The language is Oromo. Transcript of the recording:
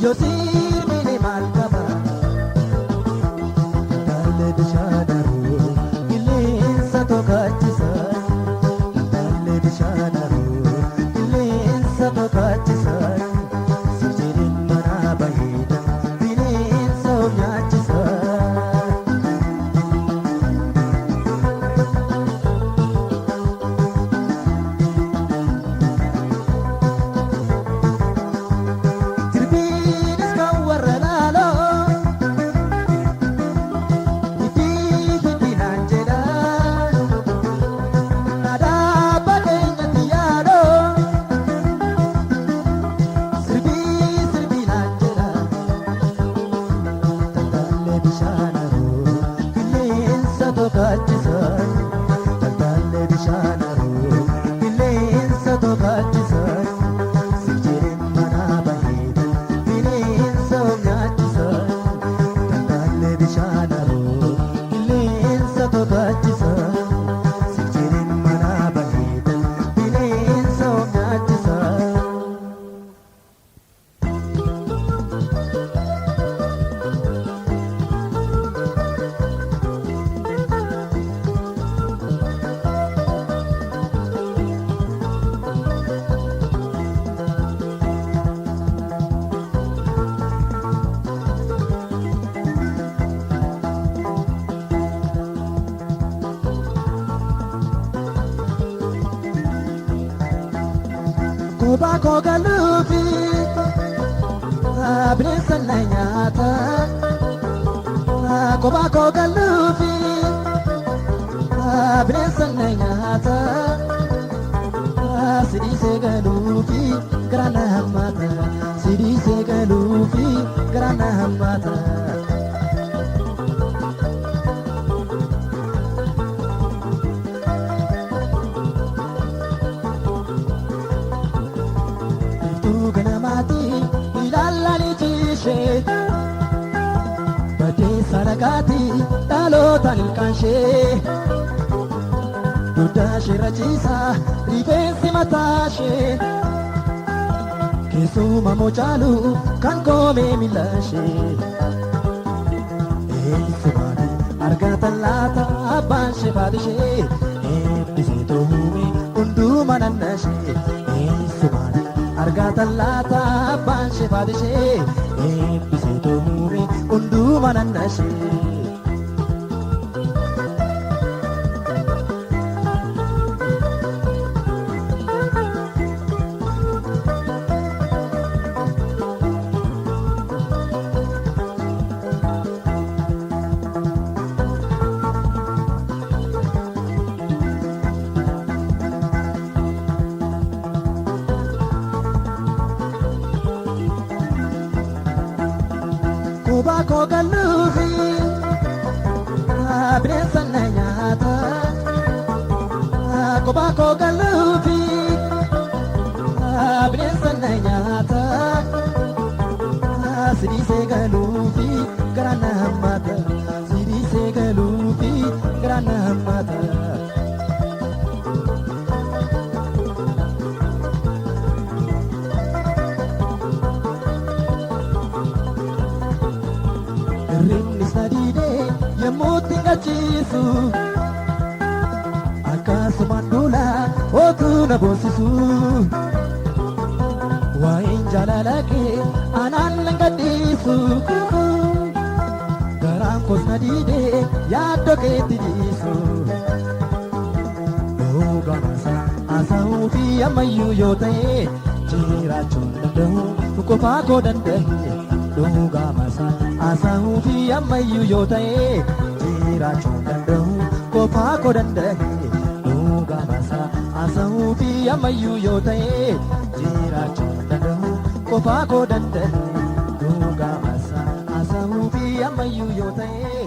Yoo sirbine maal qaba? Taalee bishaan haroo qilleensa tokaachisa. Taalee bishaan haroo qilleensa tokaachisa. Sirjiriin mana baheedha bineensa of nyaachisa. Jirbiinis kan warra laaloo hidhii hidhinaan jedha. Aadaa keenyatti yaadoo sirbii sirbinaan jedha. Tantaalee bishaan haroo qilleensa tokaachisa. Tantaalee bishaan haroo qilleensa tokaachisa. Sirjiriin mana baheedha bineensa of nyaachisa. Tantaalee bishaan haroo qilleensa tokaachisa. Sirjiriin mana baheedha bineensa of nyaachisa. Kophaa koo galuufi bineensa na nyaata. Kophaa koo galuufi bineensa na nyaata. Sidhiisee galuufi garaa na hammaata. Sidhiisee galuufi garaa na hammaata. Biiftuu ganamaati ilaallaan iji ishee. Baddee salagaati dhalootaan ilkaan ishee. Dugda ishee rachiisa rifeensi mataa ishee. Keessuma mocaalu kan koomee miila ishee. Eessumaati argatan laata abbaan ishee faati ishee. Eebbisee too'ume hundumaa nanna ishee. Eessumaati argatan laata abbaan ishee faati ishee. Eebbisee too'ume hundumaa nanna ishee. Kophaa koo galuufi bineensa na nyaata. Kophaa koo galuufi bineensa na nyaata. Sidhiisee galuufi garaa na hammaata. Sidhiisee galuufi garaa na hammaata. Hirribni sadiidee yommuu itti gachiisu akkasumaan duula otuu na boonsisu. Waa'een jaalala kee anaan nan gadhiisu. Garaan koos na diidee yaaddoo keetti dhiisu. Dhugaan haasa'uu fi ammayyuu yoo ta'e jiraachuu hin danda'u qofaa koo danda'e. Dhugaa haasa'uu fi ammayyuu yoo ta'e jiraachuu hin danda'u qofaa koo danda'e. Dhugaa haasa'uu fi ammayyuu yoo ta'e jiraachuu hin danda'u qofaa koo danda'e. Dhugaa haasa'uu fi ammayyuu yoo ta'e.